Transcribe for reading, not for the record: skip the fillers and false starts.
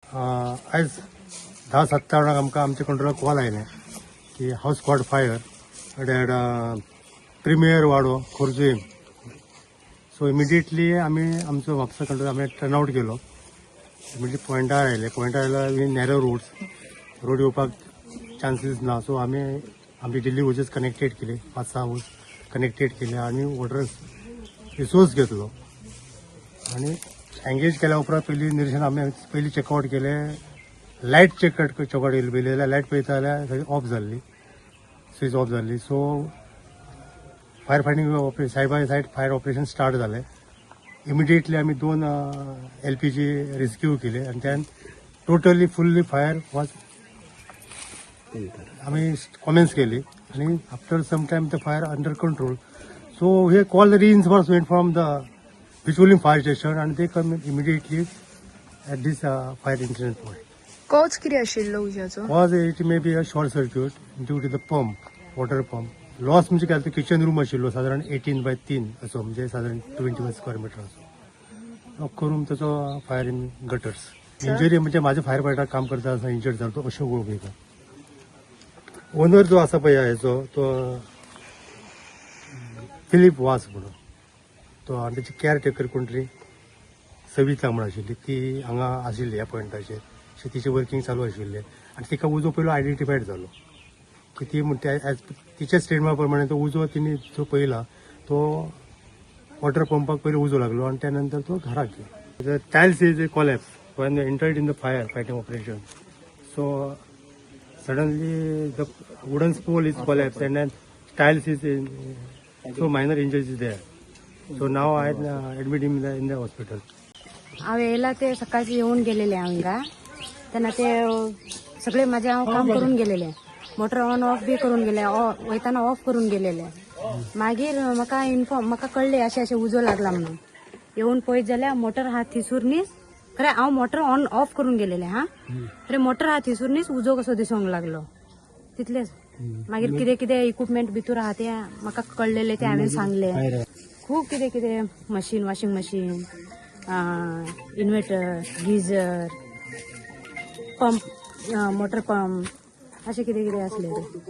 आयज 10:57 आमकां आमच्या कंट्रोलाक कॉल आयलें की house caught fire at Premier वाडो, खोर्जुएम. सो इमिडिएटली आमी आमचो म्हापसा कंट्रोल आमी टर्न आवट केलो. इमिडिएटली पॉयंटार आयले. पॉयंटार आयल्यार नॅरो रोड्स, रोड येवपाक चान्सीस ना. सो आमी आमची दिल्ली होजीस कनेक्टेड केली, पांच सहा होज कनेक्टेड केले आनी वॉटर रिसोर्स घेतलो आनी एंगेज केल्या उपरांत पयलीं निरीक्षण आमी पयलीं चेकआवट केले. लायट चेकआवट केली पयली जाल्यार लायट पळयता जाल्यार सगळी ऑफ जाल्ली, स्विच ऑफ जाल्ली. So fire fighting, side by side fire operation start जालें. इमिडिएटली आमी दोन एलपीजी रेस्क्यू केले आनी त्यान टोटली फुल्ली फायर वॉज आमी कॉमेन्स केली आनी after some time the fire under control. So hey call reinforcement from the Bicholim fire station आनी ते come immediately at this fire incident point. Cause कितें आशिल्लो उज्याचो? Cause, it may be a short circuit due to the pump, water pump. Loss म्हणजे काय, kitchen room आशिल्लो सादारण 18 बाय 3 असो, म्हणजे सादारण 21 स्क्वेअर मिटर असो. अख्खो रूम ताचो फायर इन गटर्स. इंजरी म्हणजे माझे फायर फायटर काम करता आसतना इंजर्ड जालो तो अशोक गोळवेकर. ओनर जो आसा पळय हेचो, तो फिलीप वास म्हणून तो आनी तेची केअर टेकर कोण तरी सविता म्हूण आशिल्ली. ती हांगा आशिल्ली ह्या पॉयंटाचेर. अशें तिचें वर्किंग चालू आशिल्लें आनी तिका उजो पयलो आयडेंटिफायड जालो की ती म्हणटा, एज तिच्या स्टेटमेंटा प्रमाणे तो उजो तिणे जो पळयला तो वॉटर पंपाक पयलो उजो लागलो आनी त्या नंतर तो घराक गेलो. Tiles is a collapse when entered in the fire fighting operation, so suddenly the wooden pole is collapsed and then tiles is in, so minor injuries is there. So now I admit him in the hospital. हांव येयला ते सकाळचे येऊन गेलेले हांव हिंगा. तेन्ना ते सगळे माझे हांव काम करून गेलेले. मोटर ऑन ऑफ बी करून गेले, वयताना ऑफ करून गेलेले. मागीर म्हाका इन्फॉर्म, म्हाका कळ्ळें अशें अशें उजो लागला म्हणून. येवन पळयत जाल्यार मोटर हा थिसूर न्हीच. खरें हांव मोटर ऑन ऑफ करून गेलेले हा. खरें मोटर हा थिसूर न्हीच उजो कसो दिसोंक लागलो, तितलेच. मागीर कितें कितें इक्विपमेंट भितर आहा ते म्हाका कळ्ळेले, ते हांवें सांगले. खूब कितें कितें machine, washing machine, inverter, geyser, pump, motor pump, अशें कितें कितें आसलें ते.